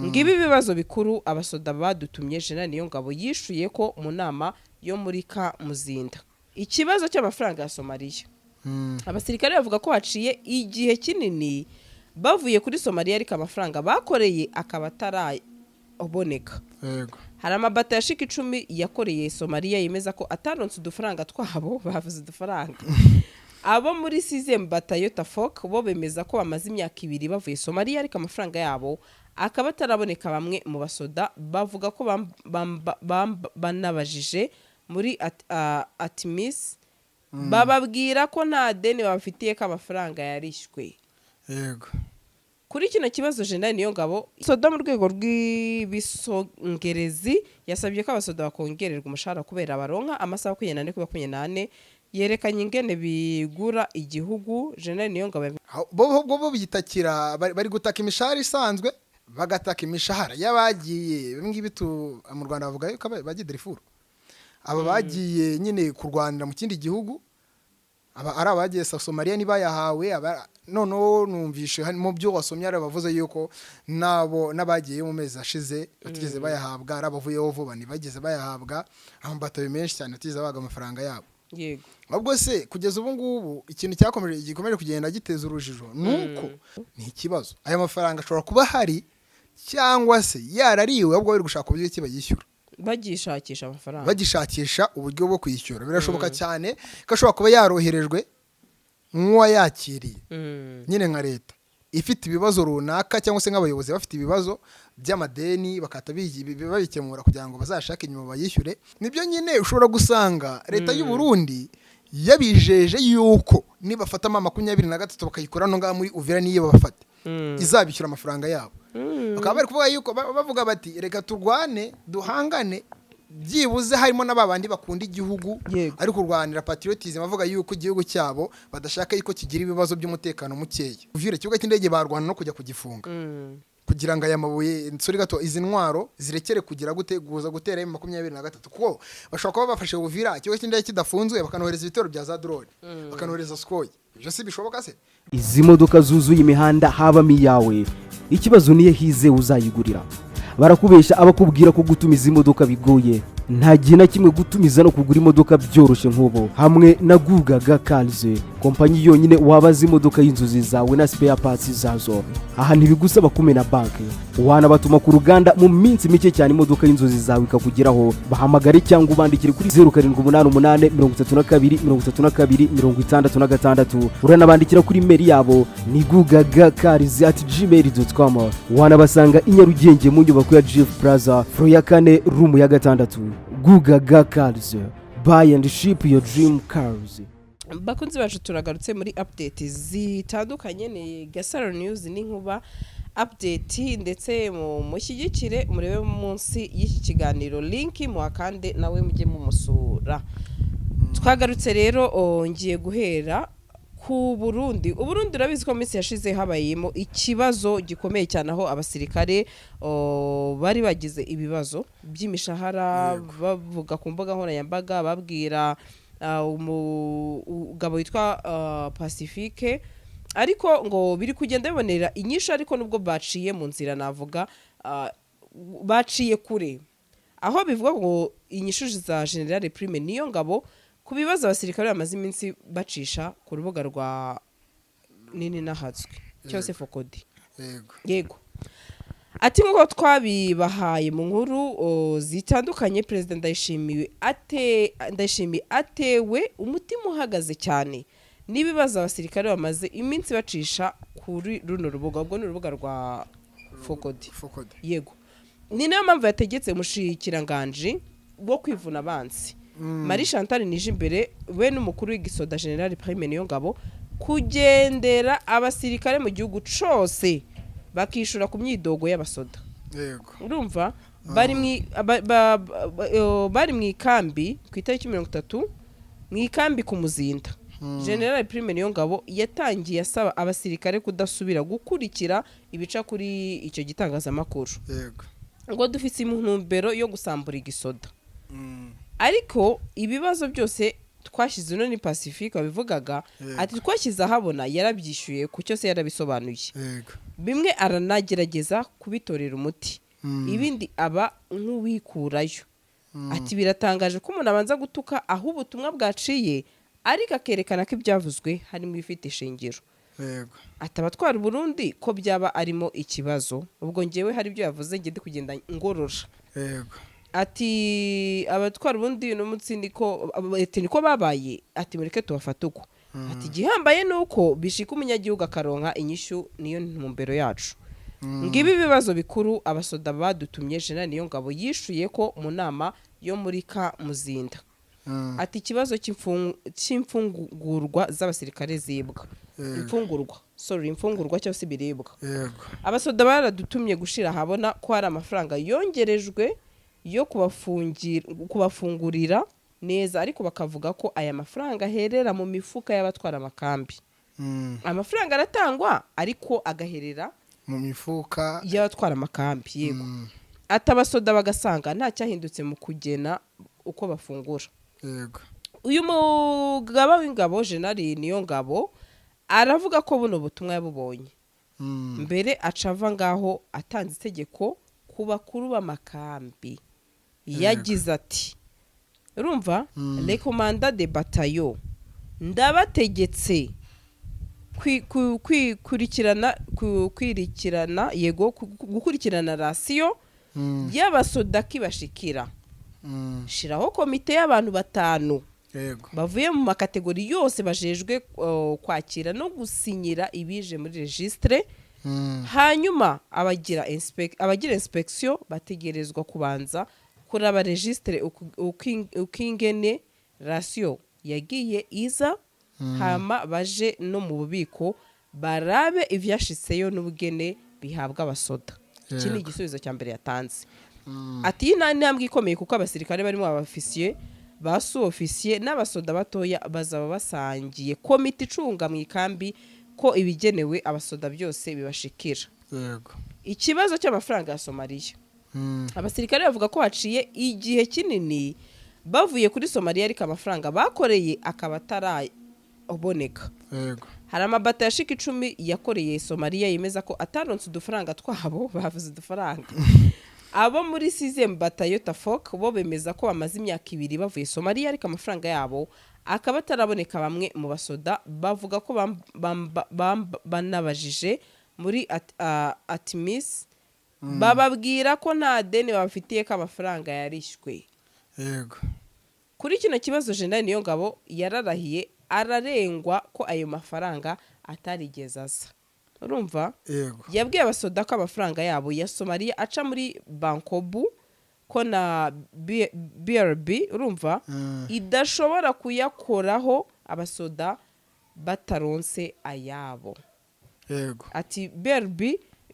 Ngibi ibibazo bikuru abasoda badutumye. Jenerali Niyongabo yishuye ko mu nama yo muri ka Muzinda, ikibazo cy'amafaranga ya Somaliya. Abasirikare bavuga ko haciye igihe kinini bavuye kuri Somaliya, ariko amafaranga bakoreye akaba ataraboneka. Hari amabata ya shika 10 yakoreye Somaliya yemeza ko ataronse udufaranga twabo. Bavuze udufaranga. Abo muri sixième bataillon Tafok bo bemeza ko bamaze imyaka 2 bavuye Somaliya, ariko amafaranga yabo akaba ataraboneka. Bamwe mu basoda bavuga ko banabajije muri ATMIS, bababwira ko nta deni babafitiye, ko amafaranga yarishywe. Kuri kino kibazo, Jenerali Niyongabo soda mu rwego rw'ibisongerezi yasabye ko abasoda bakongererwa umushahara kubera baronka amasaha 24 kuri 24. Yerekanye ingene bigura igihugu. Jenerali Niyongabo Bo bitakira, bari gutaka imishahara isanzwe, bagataka imishahara y'abagiye. Ibi ngibi mu Rwanda bavuga yuko bagiye Darfur, aba bagiye nyine kurwanira mu kindi gihugu, aba ari abagiye Somaliya ntibayahawe. Noneho numvishe mu byo wasomye hari abavuze yuko nabo n'abagiye mu mezi ashize batigeze bayahabwa, ari abavuyeho vuba ntibageze bayahabwa, amabatayo menshi cyane batigeze bahabwa amafaranga yabo. Ahubwo se kugeza ubu ngubu ikintu cyakomeje gikomeje kugenda giteza urujijo ni uko ni ikibazo, aya mafaranga ashobora kuba ahari cyangwa se yarariwe, ahubwo bari gushaka uburyo ki bayishyura. Bagishakisha amafaranga. Bagishakisha uburyo bwo kwishyura. Birashoboka cyane ko ashobora kuba yaroherejwe nk'uwayakiriye nyine nka leta ifite ibibazo runaka, cyangwa se nk'abayobozi bafite ibibazo by'amadeni, bakahita babikemura kugira ngo bazashake inyuma bayishyure. Nibyo nyine, ushobora gusanga leta y'u Burundi yabijeje yuko nibafatamo 23 bakayikora no ngaha muri Uvira, niyo babafate izabishyura amafaranga yabo. Bakaba bari kuvuga yuko bavuga bati: "Reka turwane, duhangane." Byibuze harimo na babandi bakunda igihugu, ari kurwanira patriotism, bavuga yuko igihugu cyabo badashaka yuko kigira ibibazo by'umutekano mukeya. Uvira, ikibuga cy'indege barwana no kujya kugifunga kugira ngo aya mabuye, nsuri gato, izi ntwaro zirekere kugira gute, guza gutera M23, kuko bashobora kuba bafashe Uvira ikibuga cy'indege kidafunzwe, bakanohereza ibitero bya za drone, bakanohereza Sukhoi. Ibyo si bishoboka se? Izi modoka zuzuye imihanda habamo iyawe? Ikibazo niyo hize uzayigurira. Barakubeshya abakubwira ko gutumiza imodoka bigoye. Nta gihe na kimwe gutumiza no kugura imodoka byoroshye nk'ubu hamwe na Gugaga Cars, kompanyi yonyine wabaza imodoka y'inzozi zawe na spare parts zazo. Aha ntibigusaba kumena banki, wanabatuma ku ruganda, mu minsi mike cyane imodoka y'inzozi zawe ikakugeraho. Bahamagare cyangwa ubandikire kuri 0788 32 32 66. Uranabandikira kuri email yabo ni gugagacars@gmail.com. Wanabasanga i Nyarugenge mu nyubako ya Jifu Plaza, floor ya kane, room ya gatandatu. Gugaga Cars, buy and ship your dream cars. Bakunzi bacu, turagarutse muri update zitandukanye. Ni Gasaro News n'Inkuba Update, ndetse mu mushyigikire, murebe munsi y'iki kiganiro link, muhakande nawe mujye mumusura. Twagarutse rero. Ngiye guhera ku Burundi. Uburundi, urabizi ko mu minsi yashize habayemo ikibazo gikomeye cyane, aho abasirikare bari bagize ibibazo by'imishahara, bavuga ku mbuga nkoranyambaga, babwira umugabo witwa Pacifique, ariko ngo biri kugenda bibonera inyishu. Ariko nubwo baciye mu nzira, navuga baciye kure, aho bivuga ngo inyishu za General Prime Niyongabo ku bibazo abasirikare bamaze iminsi bacisha ku rubuga rwa nini nahatswe cyose FOCODE. Yego, ati nk'uko twabibahaye mu nkuru zitandukanye, Perezida Ndayishimiye atewe umutima uhagaze cyane n'ibibazo abasirikare bamaze iminsi bacisha kuri runo rubuga. Ubwo ni urubuga rwa FOCODE. FOCODE. Yego, ni nayo mpamvu yategetse umushikiranganji wo kwivuna abansi Marie Chantal Nijimbere we n'umukuru w'igisoda General Prime Niyongabo kugendera abasirikare mu gihugu cose, bakishura ku myidogo y'abasoda. Urumva bari mu ikambi ku itariki 30, mu ikambi ku Muzinda. General Prime Niyongabo yatangiye asaba abasirikare kudasubira gukurikira ibica kuri icyo gitangazamakuru, ngo dufite intumbero yo gusambura igisoda, ariko ibibazo byose twashyize, uno ni Pacifique wabivugaga, ati twashyize ahabona, yarabyishyuye ku cyose, yarabisobanuye. Bimwe aranagerageza kubitorera umuti, ibindi aba nk'uwikurayo. Ati biratangaje ko umuntu abanza gutuka aho ubutumwa bwaciye, ariko akerekana ko ibyavuzwe harimo ibifite ishingiro. Ati abatwara Burundi ko byaba arimo ikibazo. Ubwo ngewe hari ibyo yavuze ngende kugenda ngorora. Ati abatwara ubundi uno munsi niko, ati niko babaye, ati mureke tubafate uko. Ati igihambaye ni uko bishika umunyagihugu akaronka inyishu, niyo ntumbero yacu. Ngibi ibibazo bikuru abasoda badutumye. Jenerali Niyongabo yishuye ko mu nama yo muri ka Muzinda. Ati ikibazo cy'imfungurwa z'abasirikare zibwa, imfungurwa, sorry, imfungurwa cyangwa se ibiribwa. Abasoda baradutumye gushira ahabona ko hari amafaranga yongerejwe yo kubafungurira neza, ariko bakavuga ko aya mafaranga aherera mu mifuka y'abatwara amakambi. Amafaranga aratangwa ariko agaherera mu mifuka y'abatwara amakambi, yego. Ati abasoda bagasanga nta cyahindutse mu kugena uko bafungura. Uyu mugaba w'ingabo, Jenali Niyongabo, aravuga ko buno butumwa yabubonye mbere, aca ava ngaho atanze itegeko ku bakuru b'amakambi. Yagize ati urumva, les commandants de bataillon, ndabategetse kwirikirana, yego, gukurikirana ration y'abasoda kibashikira. Shiraho komite y'abantu batanu bavuye mu ma catégories yose, bajejwe kwakira no gusinyira ibije muri registre. Hanyuma abagira inspection bategerezwa kubanza kuraba registre uko ingene ration yagiye iza, hama baje no mu bubiko barabe ivyashitseyo n'ubugene bihabwa abasoda. Iki ni igisubizo cya mbere yatanze. Ati iyi ni intambwe ikomeye kuko abasirikare barimo abafisiye, ba sous-officiers n'abasoda batoya bazaba basangiye komite icunga mu ikambi ko ibigenewe abasoda byose bibashikira. Ikibazo cy'amafaranga ya Somaliya. Abasirikare bavuga ko haciye igihe kinini bavuye kuri Somaliya, ariko amafaranga bakoreye akaba ataraboneka. Hari amabata yashika 10 yakoreye Somaliya yemeza ko ataronse udufaranga twabo. Bavuze udufaranga. Abo muri sixième bataillon Tafok bo bemeza ko bamaze imyaka 2 bavuye Somaliya, ariko amafaranga yabo akaba ataraboneka. Bamwe mu basoda bavuga ko banabajije muri ATMIS, bababwira ko nta deni babafitiye, ko amafaranga yarishywe. Kuri kino kibazo, Jenerali Niyongabo yararahiye ararengwa ko ayo mafaranga atarigeze aza. Urumva? Yego. Yabwiye abasoda ko amafaranga yabo ya Somaliya aca muri Bancobu, ko na BRB, urumva, idashobora kuyakoraho abasoda bataronse ayabo. Ati BRB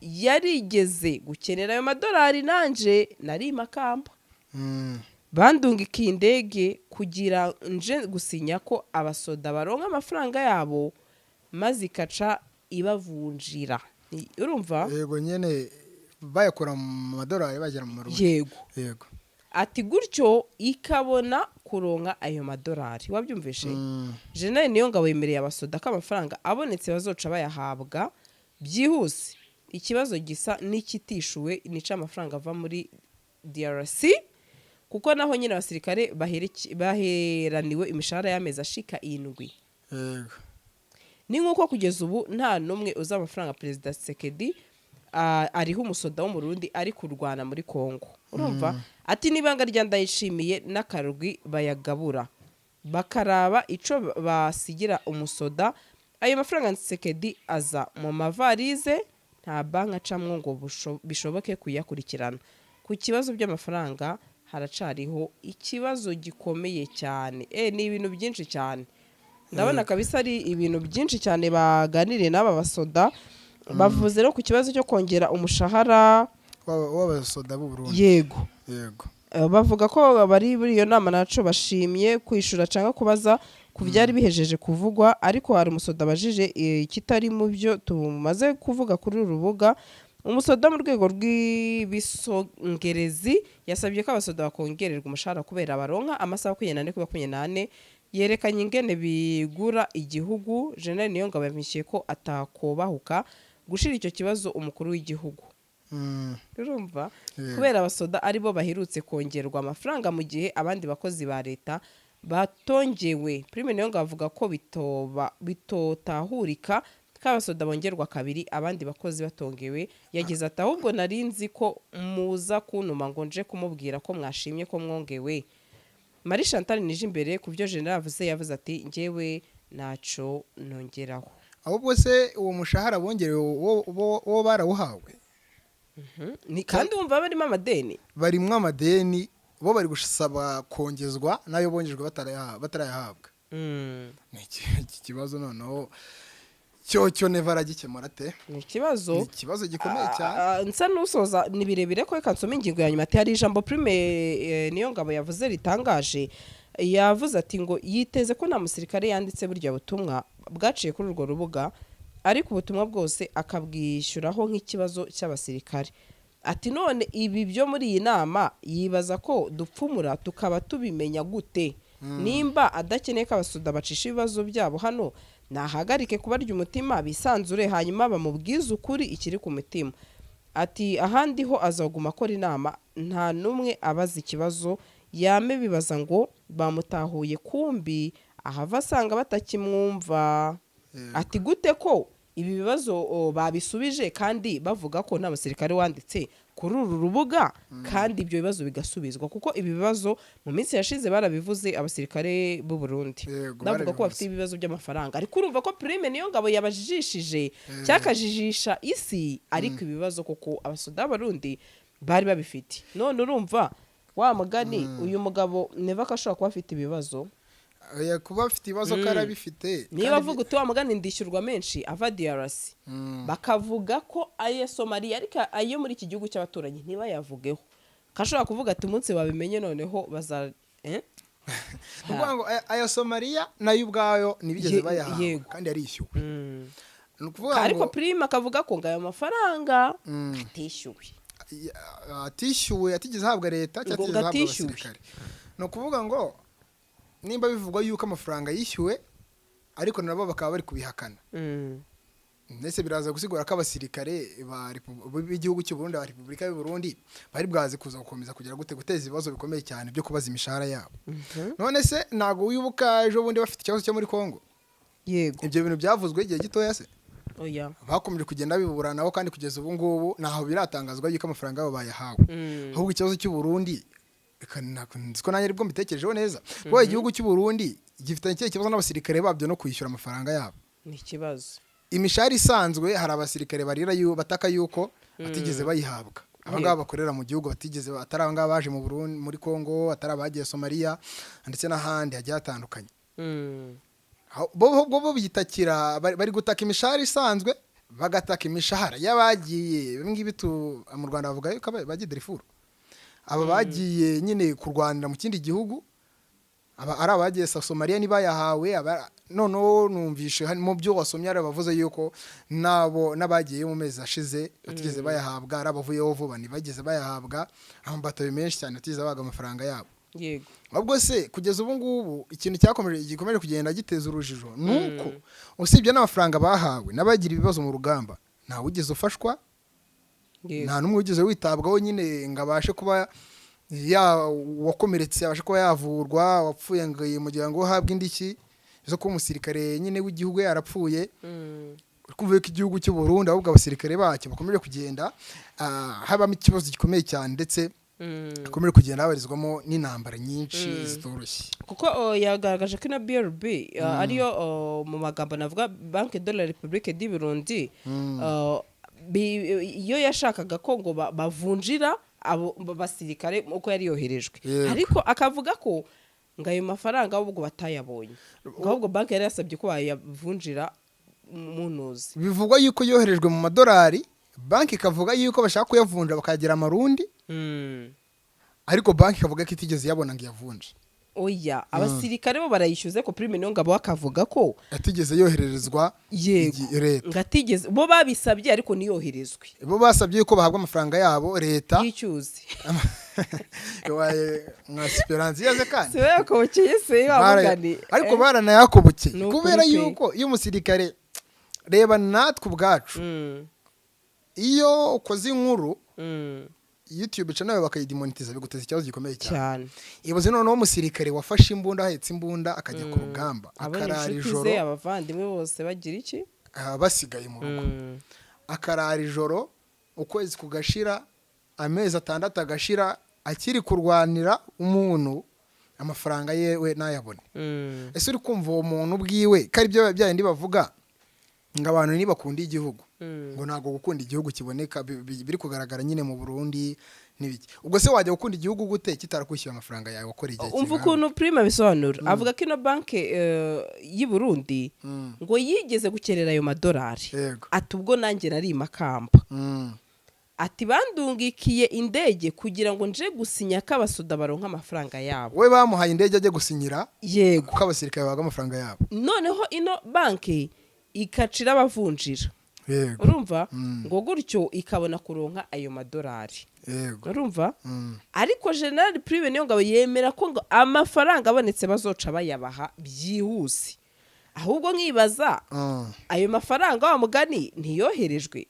yarigeze gukenera ayo madolari, nanje nari Makamba, bandungikiye indege kugira nje gusinya ko abasoda baronka amafaranga yabo, maze ikaca ibavunjira. Urumva? Yego nyene, bayakura mu madolari bagera mu marundi. Yego. Yego. Ati gutyo ikabona kuronka ayo madolari. Wabyumvishe? Mm. Jenerali Niyongabo yemereye abasoda ko amafaranga abonetse bazoca bayahabwa byihuse. Ikibazo gisa n'ikitishuwe nica amafaranga ava muri DRC, kuko naho nyine abasirikare baheraniwe imishahara y'amezi ashika 7. Ni nk'uko kugeza ubu nta n'umwe uzi amafaranga Perezida Tshisekedi ariho umusoda w'Umurundi ari kurwana muri Kongo. Urumva? Ati n'ibanga rya Ndayishimiye n'akarwi bayagabura, bakaraba ico basigira umusoda. Ayo mafaranga Tshisekedi aza mu mavarize, nta banki acamwo ngo bishoboke kuyakurikirana. Ku kibazo by'amafaranga haracariho ikibazo gikomeye cyane. Ni ibintu byinshi cyane, ndabona kabisa ari ibintu byinshi cyane baganiriye n'aba basoda. Bavuze no ku kibazo cyo kongera umushahara w'abasoda b'u Burundi. Yego. Yego. Bavuga ko bari muri iyo nama naco bashimye kwishura cyangwa kubaza ku byari bihejeje kuvugwa, ariko hari umusoda abajije ikitari mu byo tumaze kuvuga kuri uru rubuga. Umusoda mu rwego rw'ibisongerezi yasabye ko abasoda bakongererwa umushahara kubera baronka amasaha 24 kuri 24, yerekanye ingene bigura igihugu. General Niyongabo yamishyuye ko atakobahuka. Gushira icyo kibazo umukuru w'igihugu. Urumva? Yego. Kubera abasoda aribo baherutse kongerwa amafaranga mu gihe abandi bakozi ba leta batongewe. Prime Niyongabo avuga ko bitotahurika ko abasoda bongerwa kabiri abandi bakozi batongewe. Yagize ati: "Ahubwo nari nzi ko muza kuntuma ngo nje kumubwira ko mwashimye ko mwongewe." Marie Chantal Nijimbere, ku byo General avuze, yavuze ati: "Njyewe ntaco nongeraho." Ahubwo se uwo mushahara bongerewe wo barawuhawe? Ni kandi wumva barimo amadeni. Barimwo amadeni, bo bari gusaba kongezwa n'ayo bongejwe batarayahabwa. Ni iki kibazo noneho cyo Neva aragikemura ate? Ni ikibazo. Ni ikibazo gikomeye cyane. Nsa n'usoza, ni birebire ko reka nsome ingingo ya nyuma. Ati hari ijambo Prime Niyongabo yavuze ritangaje. Yavuze ati ngo yiteze ko nta musirikare yanditse burya butumwa bwaciye kuri urwo rubuga, ariko ubutumwa bwose akabwishyuraho nk'ikibazo cy'abasirikare. Ati none ibi byo muri iyi nama yibaza ko dupfumura tukaba tubimenya gute? Nimba adakeneye ko abasoda bacisha ibibazo byabo hano, nahagarike kubarya umutima, bisanzure, hanyuma bamubwize ukuri ikiri ku mutima. Ati ahandi ho azaguma akora inama nta n'umwe abaza ikibazo, yame bibaza ngo bamutahuye, kumbi ahava asanga batakimwumva. Ati gute ko ibi bibazo babisubije kandi bavuga ko nta musirikare wanditse kuri uru rubuga, kandi ibyo bibazo bigasubizwa? Kuko ibi bibazo mu minsi yashize barabivuze abasirikare b'u Burundi, bavuga ko Barabivuze. bafite ibibazo by'amafaranga. Ariko urumva ko Prime Niyongabo yabajijishije cyakajijisha isi, ariko ibibazo koko abasoda b'Abarundi bari babifite. None urumva wa mugani uyu mugabo Neva ko ashobora kuba afite ibibazo? Oya, kuba afite ibibazo ko arabifite. Niba kandi avuga uti wa mugani ndishyurwa menshi ava DRC, bakavuga ko ayo Somaliya, ariko ayo muri iki gihugu cy'abaturanyi ntibayavugeho, kashobora kuvuga ati umunsi babimenye noneho baza, eh? Ni ukuvuga ngo aya Somaliya nayo ubwayo ntibigeze bayahabwa kandi yarishyuwe. Ni ukuvuga Ariko ngo Prime akavuga ko ngo ayo mafaranga atishyuwe. Atishyuwe, atigeze ahabwa leta cyangwa Ngo atigeze ahabwa atishyuwe. abasirikare. Ni ukuvuga ngo nimba bivugwa yuko amafaranga yishyuwe, ariko nabo bakaba bari kubihakana, ndetse biraza gusigura ko abasirikare b'igihugu cy'u Burundi, ba Repubulika y'u Burundi, bari bwaze kuza gukomeza kugira gute, guteza ibibazo bikomeye cyane byo kubaza imishahara yabo. None se ntabwo wibuka ejo bundi bafite ikibazo cyo muri Congo? Yego. Ibyo bintu byavuzwe igihe gitoya se? Oya. Bakomeje kugenda biburanaho, kandi kugeza ubu ngubu ntaho biratangazwa yuko amafaranga yabo bayahawe. Ahubwo ikibazo cy'u Burundi, reka nzi ko nanjye aribwo mbitekerejeho neza, kuko igihugu cy'u Burundi gifitanye ikihe kibazo n'abasirikare babyo no kwishyura amafaranga yabo? Ni ikibazo. Imishahara isanzwe, hari abasirikare barira bataka yuko batigeze bayihabwa, aba ngaba bakorera mu gihugu batigeze, atari aba ngaba baje mu Burundi, muri Congo, atari abagiye Somalia ndetse n'ahandi hagiye hatandukanye. Bo bitakira, bari gutaka imishahara isanzwe, bagataka imishahara y'abagiye, ibi ngibi mu Rwanda bavuga yuko bagiye Darfur, aba bagiye nyine kurwanira mu kindi gihugu, aba ari abagiye Somalia ntibayahawe. Noneho numvishe mu byo wasomye hari abavuze yuko nabo n'abagiye mu mezi ashize batigeze bayahabwa, ari abavuyeho vuba ntibageze bayahabwa, amabatayo menshi cyane batigeze bahabwa amafaranga yabo. Ahubwo se kugeza ubu ngubu ikintu cyakomeje gikomeje kugenda giteza urujijo ni uko usibye n'amafaranga bahawe, n'abagira ibibazo mu rugamba ntawugeze ufashwa, nta n'umwe wigeze witabwaho nyine ngo abashe kuba ya wakomeretse abashe kuba yavurwa, wapfuye ngo umuryango we uhabwe indishyi zo kuba umusirikare nyine w'igihugu yarapfuye. Uri kumva yuko igihugu cy'u Burundi ahubwo abasirikare bacyo bakomeje kugenda habamo ikibazo gikomeye cyane, ndetse hakomeje kugenda habarizwamo n'intambara nyinshi zitoroshye. Kuko yagaragaje ko ino BRB ariyo, mu magambo navuga Banque de la République du Burundi, iyo yashakaga ko ngo bavunjira abo basirikare uko yari yoherejwe. Ariko akavuga ko ngo ayo mafaranga ahubwo batayabonye, ngo ahubwo banki yari yasabye ko bayavunjira mu ntuzi. Bivugwa yuko yoherejwe mu madolari, banki ikavuga yuko bashaka kuyavunja bakayagira amarundi, ariko banki ikavuga ko itigeze iyabona ngo iyavunje. Oya, abasirikare bo barayishyuza, ko Prime Niyongabo akavuga ko atigeze yohererezwa leta. Ngo atigeze, bo babisabye ariko ntiyoherezwe. Bo basabye yuko bahabwa amafaranga yabo leta y'icyuzi. Yabaye nka Esperance yaze kandi Si we yakobokeye se wa mugani? Ariko baranayakobokeye Ni ukuri kubera pe. yuko iyo umusirikare, reba natwe ubwacu. Iyo ukoze inkuru, YouTube channel yawe bakayidemonetiza, biguteza ikibazo gikomeye cyane. Cyane. Ibaze noneho umusirikare wafashe imbunda, ahetse imbunda, akajya ku rugamba, abona akarara inshuti ijoro, ze, abavandimwe bose bagira iki? Basigaye mu rugo, akarara ijoro, ukwezi kugashira, amezi 6 agashira, akiri kurwanira umuntu, amafaranga yewe ntayabone. Ese uri kumva uwo muntu ubwiwe ko ari byo bya bindi bavuga ngo abantu ntibakunda igihugu, ngo ntabwo gukunda igihugu kiboneka, biri kugaragara nyine mu Burundi n'ibiki? Ubwo se wajya gukunda igihugu gute kitarakwishyura amafaranga yawe wakora igihe Umva kingana? ukuntu Prime abisobanura. Avuga ko ino banki y'i Burundi ngo yigeze gukerera ayo madolari. Ati ubwo nanjye nari i Makamba. Ati bandungikiye indege kugira ngo nje gusinya ko abasoda baronka amafaranga yabo. We bamuhaye indege ajya gusinyira kuko abasirikare bahabwa amafaranga yabo. Noneho ino banki ikacira abavunjira. Urumva, ngo gutyo ikabona kuronka ayo madolari. Urumva? Ariko General Prime Niyongabo yemera ko ngo amafaranga abonetse bazoca bayabaha byihuse. Ahubwo nkibaza, ayo mafaranga wa mugani ntiyoherejwe?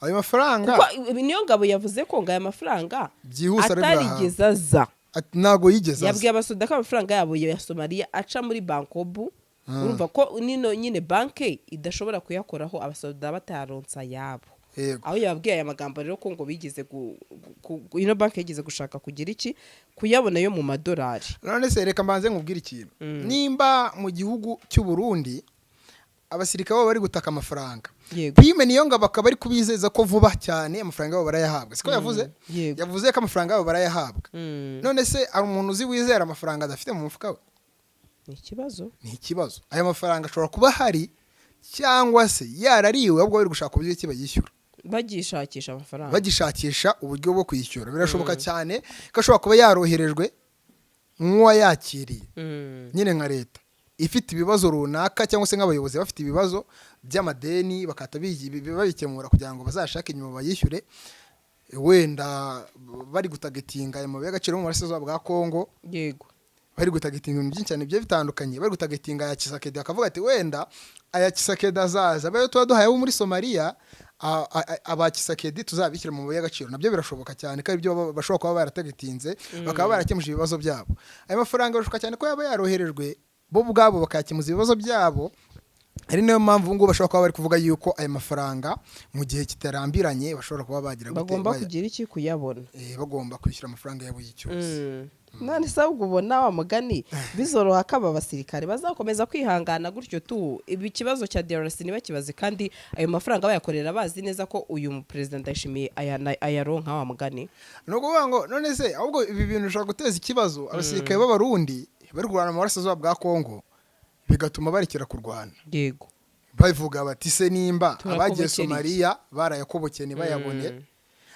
Ayo mafaranga Kuko Niyongabo yavuze ko ngo aya mafaranga byihuse ari bwahabwe. atarigeze aza. Ati, ntabwo yigeze aza. Yabwiye abasoda ko amafaranga yabo ya Somaliya aca muri Bancobu. Urumva ko nino nyine banki idashobora kuyakoraho abasoda bataronsa ayabo. Aho yababwiye aya magambo rero, ko ngo bigeze ino banki yigeze gushaka kugira iki, kuyabona yo mu madolari. None se reka mbanze nkubwire ikintu. Nimba mu gihugu cy'u Burundi abasirikare babo bari gutaka amafaranga, Prime Niyongabo bakaba bari kubizeza ko vuba cyane amafaranga yabo barayahabwa, siko yavuze? Yego. Yavuze ko amafaranga yabo barayahabwa. None se hari umuntu uzi wizera amafaranga adafite mu mufuka we? Ni ikibazo. Ni ikibazo. Aya mafaranga ashobora kuba ahari cyangwa se yarariwe, ahubwo bari gushaka uburyo ki bayishyura. Bagishakisha amafaranga. Bagishakisha uburyo bwo kwishyura. Birashoboka cyane ko ashobora kuba yaroherejwe nk'uwayakiriye, nyine nka leta ifite ibibazo runaka, cyangwa se nk'abayobozi bafite ibibazo by'amadeni, bakahita babikemura kugira ngo bazashake inyuma bayishyure. Wenda bari gutargetinga aya mabuye y'agaciro mu burasirazuba bwa Kongo, bari gutargetinga ibintu byinshi cyane bigiye bitandukanye, bari gutargetinga aya Tshisekedi, akavuga ati wenda aya Tshisekedi azaza, abayo tuba duhaye abo muri Somaliya, aba Tshisekedi tuzabishyira mu mabuye y'agaciro. Nabyo birashoboka cyane ko aribyo bashobora kuba baratargetinze, bakaba barakemuje ibibazo byabo. Ayo mafaranga birashoboka cyane ko yaba yaroherejwe, bo ubwabo bakayakemuza ibibazo byabo. Ari nayo mpamvu ubu ngubu bashobora kuba bari kuvuga yuko ayo mafaranga mu gihe kitarambiranye bashobora kuba bagira gute? Bagomba kugira iki, kuyabona. Bagomba kwishyura amafaranga yabo y'icyose. None se ahubwo ubona wa mugani bizoroha ko aba basirikare bazakomeza kwihangana gutyo tu, ibi ikibazo cya DRC ntibakibaze, kandi ayo mafaranga bayakorera bazi neza ko uyu perezida Ndayishimiye ayaronka wa mugani? Ni ukuvuga ngo none se ahubwo ibi bintu bishobora guteza ikibazo abasirikare b'Abarundi bari kurwana mu burasirazuba bwa Kongo, bigatuma barekera kurwana, bavuga bati se nimba abagiye Turakobokera iki? Somaliya barayakobokeye ntibayabone,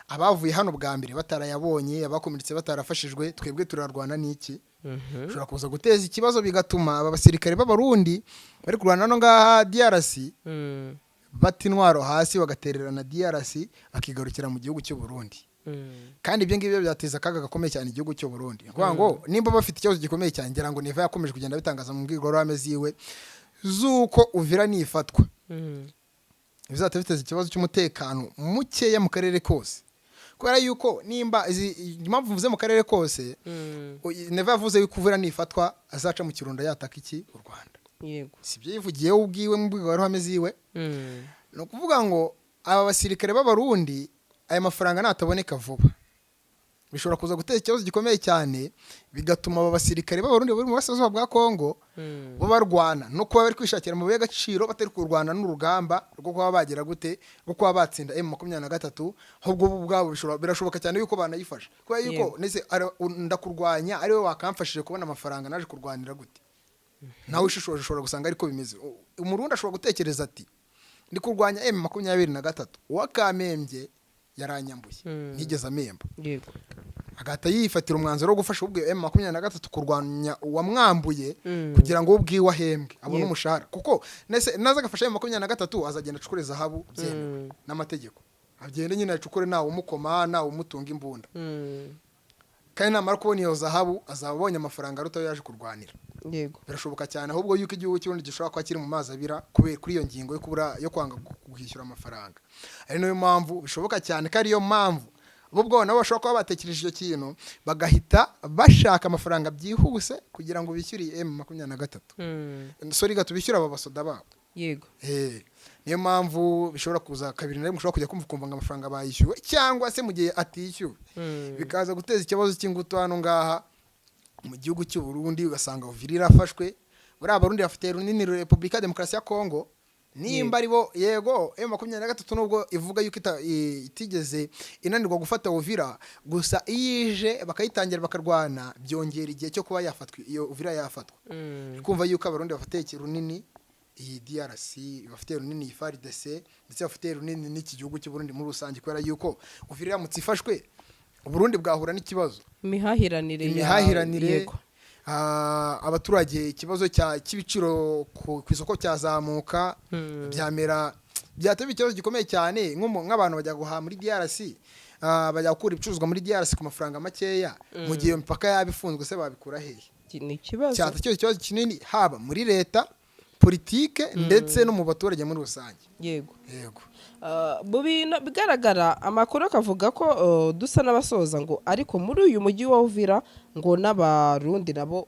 abavuye hano bwa mbere batarayabonye, abakomeretse batarafashijwe, twebwe turarwana n'iki? Bishobora kuza guteza ikibazo, bigatuma aba basirikare b'Abarundi bari kurwana hano ngaha DRC bata intwaro hasi, bagatererana DRC, bakigarukira mu gihugu cy'u Burundi. Kandi ibyo ngibyo byateza akaga gakomeye cyane igihugu cy'u Burundi. Ni ukuvuga ngo nimba bafite ikibazo gikomeye cyane, ngira ngo Neva yakomeje kugenda abitangaza mu mbwirwaruhame ziwe z'uko Uvira nifatwa bizahita biteza ikibazo cy'umutekano mukeya mu karere kose, kubera yuko nimba impamvu mvuze mu karere kose, Neva yavuze yuko Uvira nifatwa azaca mu Kirundo yataka iki, u Rwanda. Si ibyo yivugiye we ubwiwe mu mbwirwaruhame ziwe? Ni ukuvuga ngo aba basirikare b'Abarundi, aya mafaranga nataboneka vuba, bishobora kuza guteza ikibazo gikomeye cyane, bigatuma aba basirikare b'Abarundi bari mu burasirazuba bwa Kongo bo barwana no kuba bari kwishakira amabuye y'agaciro, batari kurwana n'urugamba rwo kuba bagira gute, rwo kuba batsinda M23. Ahubwo bo ubwabo birashoboka cyane yuko banayifasha, kubera yuko nese ndakurwanya ari we wakamfashije kubona amafaranga, naje kurwanira gute? Nawe ushishoje ushobora gusanga ariko bimeze. Umurundi ashobora gutekereza ati ndi kurwanya M23, uwakamembye yaranyambuye, ntigeze amemba. Agahita yifatira umwanzuro wo gufasha ubwe M23 kurwanya uwamwambuye, kugira ngo we ubwiwe ahembwe, abone umushahara. Kuko nese naza agafasha M23, azagenda acukure zahabu byemewe n'amategeko, agende nyine acukure, ntawe umukoma, ntawe umutunga imbunda. Kandi namara kubona iyo zahabu, azaba abonye amafaranga aruta ayo yaje kurwanira. Birashoboka cyane ahubwo yuko igihugu cy'Uburundi gishobora kuba kiri mu mazi abira kubera kuri iyo ngingo yo kubura, yo kwanga kwishyura amafaranga. Ari nayo mpamvu bishoboka cyane ko ariyo mpamvu bo ubwabo nabo bashobora kuba batekereje icyo kintu, bagahita bashaka amafaranga byihuse kugira ngo bishyure iyi M23, sorry gato, bishyure aba basoda babo. Niyo mpamvu bishobora kuza kabiri na rimwe, ushobora kujya kumva ukumva ngo amafaranga bayishyuwe, cyangwa se mu gihe atishyuwe bikaza guteza ikibazo cy'ingutu hano ngaha mu gihugu cy'u Burundi, ugasanga Uvira irafashwe. Buriya Abarundi bafite runini Repubulika ya Demokarasi ya Kongo, nimba ari bo. Yego, M23 nubwo ivuga yuko itigeze inanirwa gufata Uvira, gusa iyo ije bakayitangira bakarwana, byongera igihe cyo kuba yafatwa, iyo Uvira yafatwa. Kumva yuko Abarundi bafatiye runini iyi DRC, bafitiye runini iyi FARDC, ndetse bafitiye runini n'iki gihugu cy'u Burundi muri rusange, kubera yuko Uvira iramutse ifashwe, Uburundi bwahura n'ikibazo. Imihahiranire Imihahiranire, abaturage, ikibazo cy'ibiciro ku isoko cyazamuka, byamera byataba ikibazo gikomeye cyane. Nk'abantu bajya guhaha muri DRC, bajya gukura ibicuruzwa muri DRC ku mafaranga makeya, mu gihe iyo mipaka yaba ifunzwe se babikura hehe? Ni ikibazo. Cyata cyo ikibazo kinini, haba muri leta, politike, ndetse no mu baturage muri rusange. Yego. Mu bintu bigaragara, amakuru akavuga ko dusa n'abasoza ngo ariko muri uyu mujyi wa Uvira ngo n'Abarundi nabo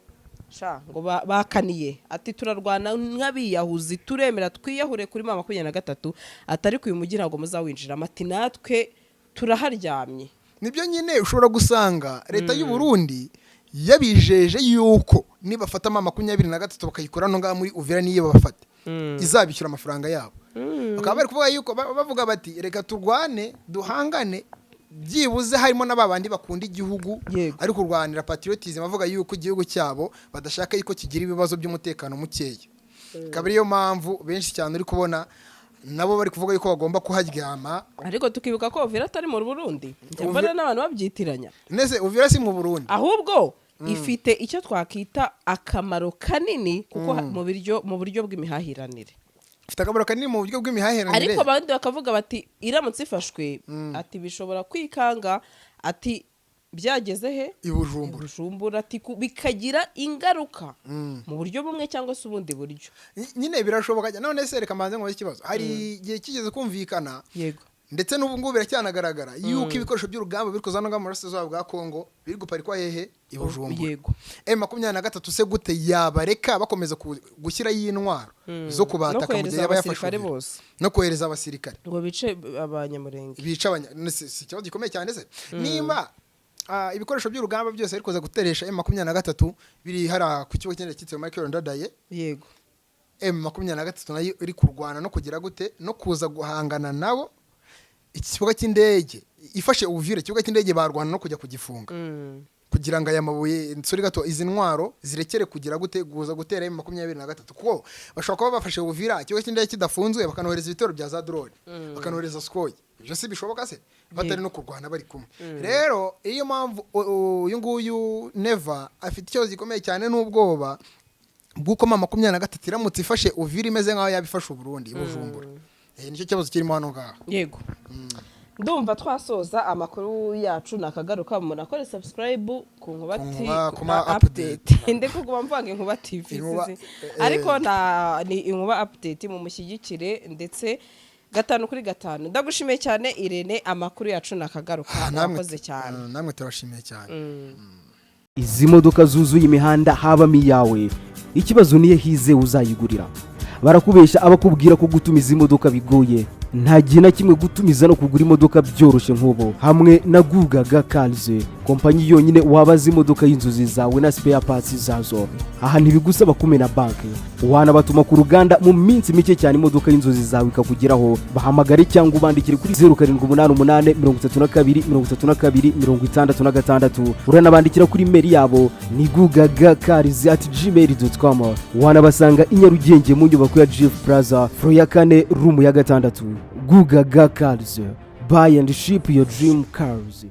sha ngo bakaniye ati: "Turarwana nk'abiyahuzi, turemera twiyahure kuri M23," atari uyu mujyi ntabwo muzawinjiramo, ati natwe turaharyamye. Nibyo nyine, ushobora gusanga leta y'u Burundi yabijeje yuko nibafata M23 bakayikora no ngaha muri Uvira, niyo babafate izabishyura amafaranga yabo. Bakaba bari kuvuga yuko bavuga bati: "Reka turwane, duhangane," byibuze harimo na babandi bakunda igihugu, ari kurwanira patriotism, bavuga yuko igihugu cyabo badashaka yuko kigira ibibazo by'umutekano mukeya. Akaba ariyo mpamvu benshi cyane uri kubona nabo bari kuvuga yuko bagomba kuharyama. Ariko tukibuka ko Uvira atari mu Burundi. Njya mbona n'abantu babyitiranya. Nese Uvira si mu Burundi? Ahubwo ifite icyo twakita akamaro kanini, kuko mu buryo bw'imihahiranire. Ifite akamaro kanini mu buryo bw'imihahiranire. Ariko abandi bakavuga bati iramutse ifashwe, ati bishobora kwikanga, ati byageze he? I Bujumbura. Bujumbura, ati bikagira ingaruka mu buryo bumwe cyangwa se ubundi buryo. Nyine birashoboka. None se reka mbanze nkubaze ikibazo. Hari igihe kigeze kumvikana, ndetse n'ubu ngubu biracyanagaragara, yuko ibikoresho by'urugamba biri kuza hano ngaha mu burasirazuba bwa Kongo biri guparikwa hehe? I Bujumbura. M23 se gute yabareka bakomeza gushyirayo intwaro zo No kubataka mu gihe kohereza yaba yafashe abasirikare Uvira? bose. No kohereza abasirikare. Ngo bice Abanyamurenge. Bica si ikibazo gikomeye cyane se nimba ibikoresho by'urugamba byose biri kuza guteresha M23 biri hariya ku kibuga cy'indege cyitiriwe Michael Ndadaye, M23 nayo iri kurwana no kugira gute, no kuza guhangana nabo? Ikibuga cy'indege ifashe Uvira, ikibuga cy'indege barwana no kujya kugifunga kugira ngo aya mabuye, nsuri gato, izi ntwaro zirekere kugira gute, guza gutera M23, kuko bashobora kuba bafashe Uvira ikibuga cy'indege kidafunzwe, bakanohereza ibitero bya za drone, bakanohereza Sukhoi. Ibyo si bishoboka se batari no kurwana bari kumwe? Rero iyo mpamvu uyu nguyu Neva afite ikibazo gikomeye cyane n'ubwoba bw'uko M23 iramutse ifashe Uvira imeze nk'aho yabifashe Uburundi, Bujumbura. Nicyo kibazo kirimo hano ngaha. Yego, ndumva twasoza amakuru yacu. Nakagaruka, munakore subscribe ku Nkuba Ku Nkuba, ku na ma Update. Ndi kuguma mvanga Inkuba TV. Inkuba, sizi. Ariko na ni Inkuba Update, mumushyigikire ndetse gatanu kuri gatanu. Ndagushimiye cyane Irene, amakuru yacu nakagaruka. Mwakoze cyane. Namwe turabashimiye cyane. Izi modoka zuzuye imihanda habamo iyawe? Ikibazo niyo hize uzayigurira. Barakubesha abakubwira ko gutumiza imodoka bigoye. Nta gihe na kimwe gutumiza no kugura imodoka byoroshye nk'ubu hamwe na Gugaga Cars, kompanyi yonyine wabaza imodoka y'inzozi zawe na spare parts zazo. Aha ntibigusaba kumena banki, wanabatuma ku ruganda, mu minsi mike cyane imodoka y'inzozi zawe ikakugeraho. Bahamagare cyangwa ubandikire kuri 0788 32 32 66. Uranabandikira kuri email yabo ni gugagacars@gmail.com. Wanabasanga i Nyarugenge mu nyubako ya GF Plaza, floor ya kane, room ya gatandatu. Gugaga Cars, buy and ship your dream cars.